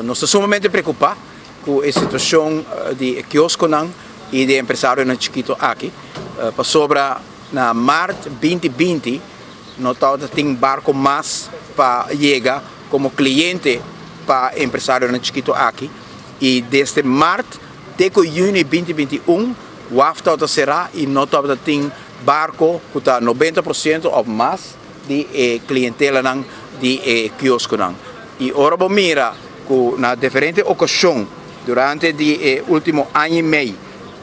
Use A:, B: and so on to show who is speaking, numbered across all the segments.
A: Nos ta sumamente preocupa cu e situacion di e kioskonan y di e empresarionan chikito aki, pasobra na maart 2020 no tabata tin barco mas pa yega como cliente pa e empresarionan chikito aki y desde maart te cu juni 2021 waf tabata cera y no tabata tin barco cu ta 90% of mas di e clientelanan di e kioskonan. Y ora bo mira cu na diferente ocasion durante di e ultimo aña y mei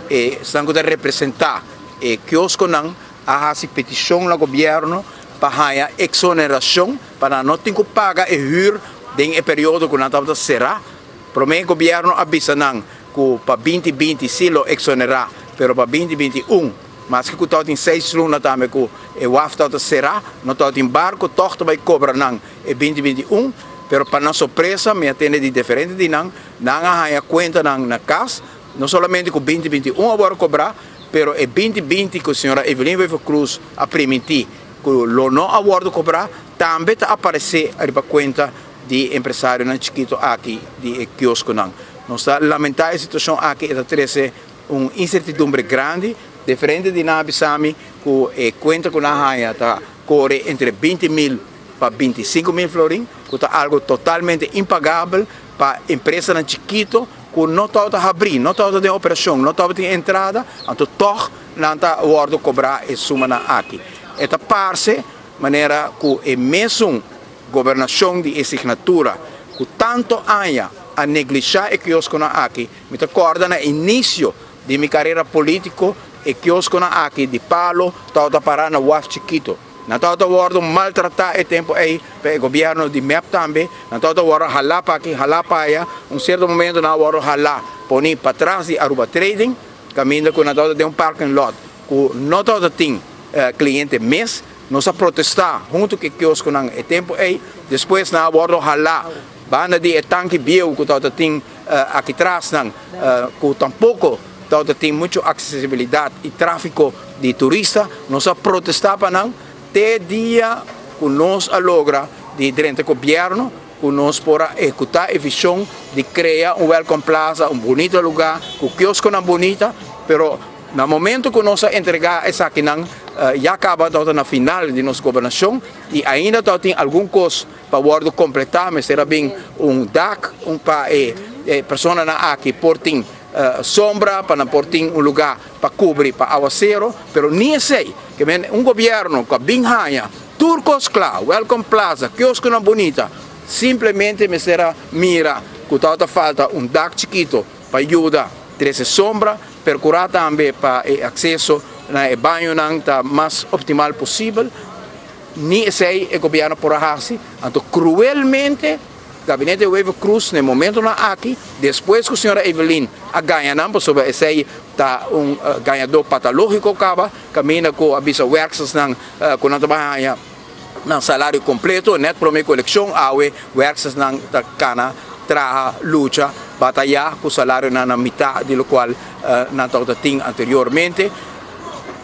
A: e esnan cu ta representa e kioskonan a haci peticion na gobierno pa haya exoneracion pa nan no tin cu paga e huur den e periodo cu nan tabata cera. Prome gobierno a bisa nan cu pa 2020 si lo exonera, pero pa 2021, maske cu tabatin seis luna tambe cu e waf tabata cera, no tabatin barco, toch ta bay cobra nan e 2021, pero pa nan sorpresa mi a tende di diferente di nan, nan a haya cuentanan na cas, no solamente cu 2021 a worde cobra, pero e 2020 cu señora Evelyn Wever-Croes a priminti cu lo no a worde cobra, tambe ta aparece riba cuenta di empresarionan chikito aki di e kioskonan. Nos ta lamenta e situacion aki, e ta trece un incertidumbre grandi. Diferente di nan a bisa mi cu e cuenta cu nan haya ta core entre 20 mil pa 25 mil florin, cu ta algo totalmente impagabel pa empresanan chikito cu no tabata habri, no tabata den operacion, no tabata tin entrada, anto toch nan ta wordo cobra e sumanan aki. E ta parce manera cu e mesun gobernacion di e signatura cu tanto aña a neglisha e kioskonan aki. Mi ta corda na inicio di mi carera politico, e kioskonan aki di palo tabata para na waf chikito. Nan tabata wordo maltrata e tempo ey pa e gobierno di MEP tambe. Nan tabata wordo hala pa aki, hala pa aya. Un cierto momento nan a wordo hala poni patras di Aruba Trading, caminda cu nan tabata den un parking lot cu no tabata tin cliente mes. Nos a protesta hunto cu e kioskonan e tempo ey. Despues nan a wordo hala banda di e tanki bieu cu tabata tin aki tras nan, cu tampoco tabata tin mucho accesibilidad y trafico di turista. Nos a protesta pa nan te dia cu nos a logra di drenta gobierno, cu nos por a ehecuta e vision di crea un Welcome Plaza, un bonito lugar cu kioskonan bonita, pero na momento cu nos a entrega esakinan, ya caba tabata na final di nos gobernacion y ainda tabatin algun cos pa wordo completa. Mester a bin un dak un pa e personanan aki por tin sombra, pa nan por tin un lugar pa cubri pa awacero, pero ni esey. Ke men un gobierno cu a bin haya tur cos cla, Welcome Plaza, kioskonan bonita, simplemente mester a mira cu tabata falta un dak chikito pa yuda trece sombra, percura tambe pa e acceso na e bañonan ta mas optimal posibel. Ni esey e gobierno por a haci. Anto cruelmente gabinete Wever-Croes na e momentonan aki, despues cu señora Evelyn a gaña nan, pasobra esey ta un gañador patologico caba, caminda cu a bisa werkstersnan cu nan ta bay haya nan salario completo net prome cu eleccion, awe werkstersnan ta cana traha, lucha, bataya cu salarionan na mitad di locual nan tabata tin anteriormente.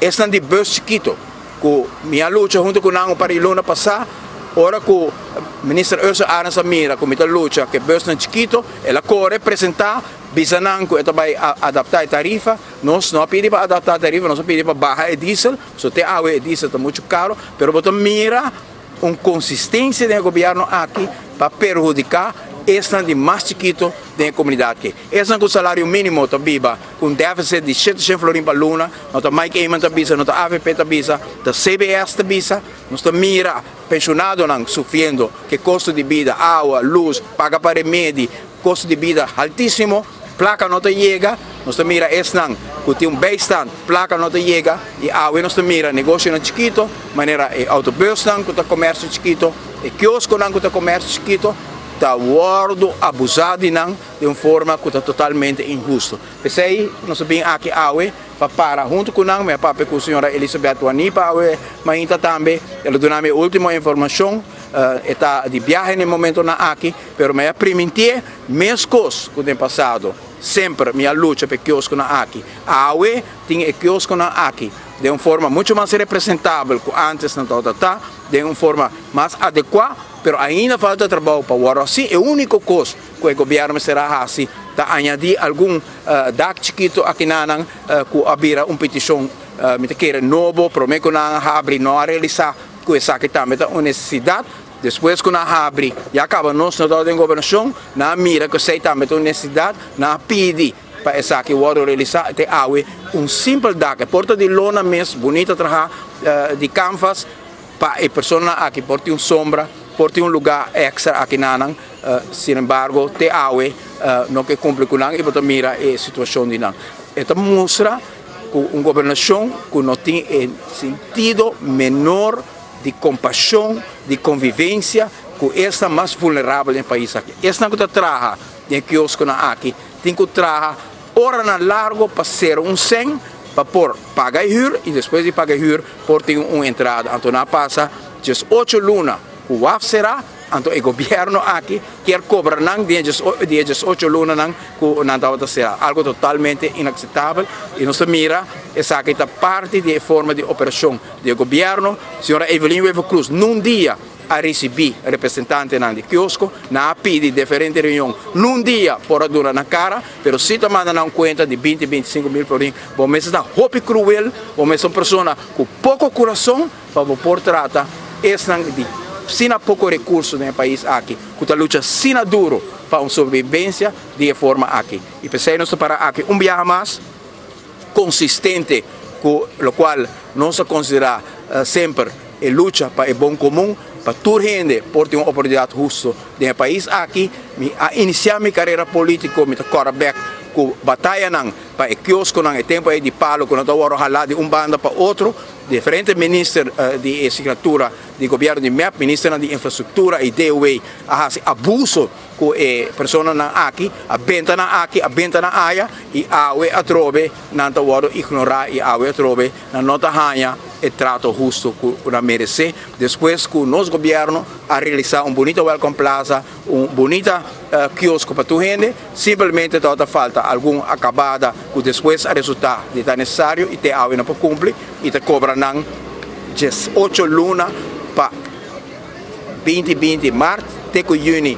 A: Esnan di bus chikito cu mi a lucha hunto cu nan un par di luna pasa, ora cu Minister Ursula Arends a mira cu mi ta lucha cu e busnan chikito, el a core presenta, bisa nan cu e ta bay adapta e tarifa. Nos no a pidi pa adapta e tarifa, nos a pidi pa baha e diesel, so te awe e diesel ta mucho caro, pero bo ta mira un consistencia den e gobierno aki pa perhudica esnan di mas chikito den e comunidad aki. Esnan cu salario minimo ta biba cu un deficit di 700 florin pa luna, no ta Mike Eman ta bisa, no ta AVP ta bisa, ta CBS ta bisa. Nos ta mira pensionadonan sufriendo cu e costo di bida, awa, luz, paga pa remedi, costo di bida altisimo, placa no ta yega. Nos ta mira esnan cu tin un bijstand, placa no ta yega, y awe nos ta mira negocionan chikito, manera e autobusnan cu ta comercio chikito, e kioskonan cu ta comercio chikito, ta wordo abusa di nan den un forma cu ta totalmente inhusto. P'esey nos a bin aki awe pa para hunto cu nan. Mi a papia cu señora Elizabeth Wanipa awe mainta tambe, el a duna mi e ultimo informacion, e ta di biahe na e momentonan aki, pero mi a priminti'e mescos cu den pasado semper mi a lucha pa e kioskonan aki. Awe tin e kioskonan aki. Den un forma mucho mas representabel ku antes nan tabata ta, den un forma mas adekuá, pero ainda falta trabou pa wòrdu hasi. E úniko kos ku e gobièrnu mester a hasi ta añadí algun dak chikitu akinanan ku a bira un petishon, mi ta kere, nobo. Promé ku nan a habri no a realisá ku esaki tambe ta un nesesidat. Despues ku nan a habri ya kaba nos no tabata den gobernashon, nan a mira ku esei tambe ta un nesesidat, nan a pidi pa esaki wòrdu realisá. Te awe un simpel dak, e por ta di lona mes, bunita trahá di kanvas, pa e personanan aki por tin un sombra, por tin un lugá èkstra aki na nan. Sin embargo, te awe no ke kumpli ku nan i bo ta mira e situashon di nan. E ta mustra ku un gobernashon ku no tin e sentido menor di kompashon, di konvivensia ku esnan mas vulnerabel den e pais aki. Esnan ku ta traha den e kioskonan aki tin ku traha oranan largo pa sera un sèn pa por paga e hür i despues di paga e hür por tin un entrada. Anto nan a pasa 18 luna ku waf será, anto e gobièrnu aki kier kobra nan di e 18 lunanan ku nan tabata será. Algo totalmente inakseptabel i nos ta mira esaki ta parti di e forma di operashon di e gobièrnu. Señora Evelyn Wever-Croes nun dia a risibí representantenan di kiosko, nan a pidi diferente reunion, nun dia por a duna nan kara, pero si ta manda nan un kuenta di 20, 25 mil florin. Bo mester ta hopi kruel, bo mester un persona ku poko kurason pa bo por trata esnan di asina poko rekurso den e pais aki, ku ta lucha asina duro pa un sobrevivencia di e forma aki. I p'esei nos ta para aki un biaha mas konsistente ku lokual nos a konsiderá semper e lucha pa e bon komun, pa tur hende por tin un oportunidat husto den e pais aki. Mi a inisiá mi karera polítiko, mi ta kòrda bèk ku batayanan pa e kioskonan e tempu ei di palo ku no ta wòrdu halá di un banda pa otro. Diferente minister di e signatura di gobièrnu di mep, ministernan di infrastruktura i DOW a hasi abuso ku e personanan aki, a benta nan aki, a benta nan aya i awe atrobe nan ta wòrdu ignorá i awe atrobe nan no ta haña e trato husto ku nan meresé. Despues ku nos gobièrnu a realisá un bunita Welcome Plaza, un bunita kiosko pa tur hende, simplemente tabata falta algun akabada ku despues a resultá di ta nesesario i te awe no por kumpli i ta kobra nan 18 luna pa 2020 mart te ku yüni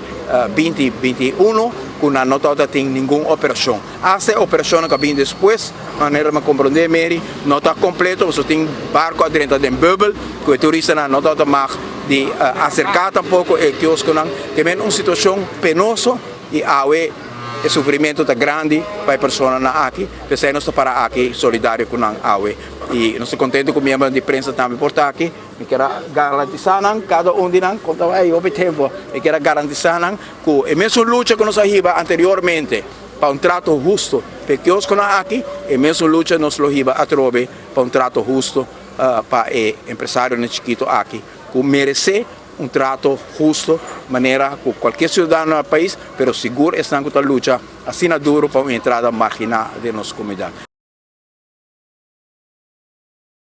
A: 2021 ku nan no tabata tin ningun operashon. Asta e operashonnan ku a bin despues, manera mi a komprondé Mary, no ta kompleto pasobra tin barko a drenta den bùbel ku e turistanan no tabata mag di aserká tampoko e kioskonan. Te men un situashon penoso i awe e sufrimentu ta grandi pa e personanan aki. P'esei nos ta para aki solidario ku nan awe i nos ta kontentu ku miembronan di prensa tambe por ta aki. Mi kier a garantisá nan, kada un di nan, kon ta bai hopi tempu, mi kier a garantisá nan ku e mesun lucha ku nos a hiba anteriormente pa un trato husto pa e kioskonan aki, e mesun lucha nos lo hiba atrobe pa un trato husto pa e empresarionan chikito aki ku meresé un trato husto manera ku kualkier siudadano na e pais, pero sigur esnan ku ta lucha asina duro pa un entrada marginá den nos komunidat.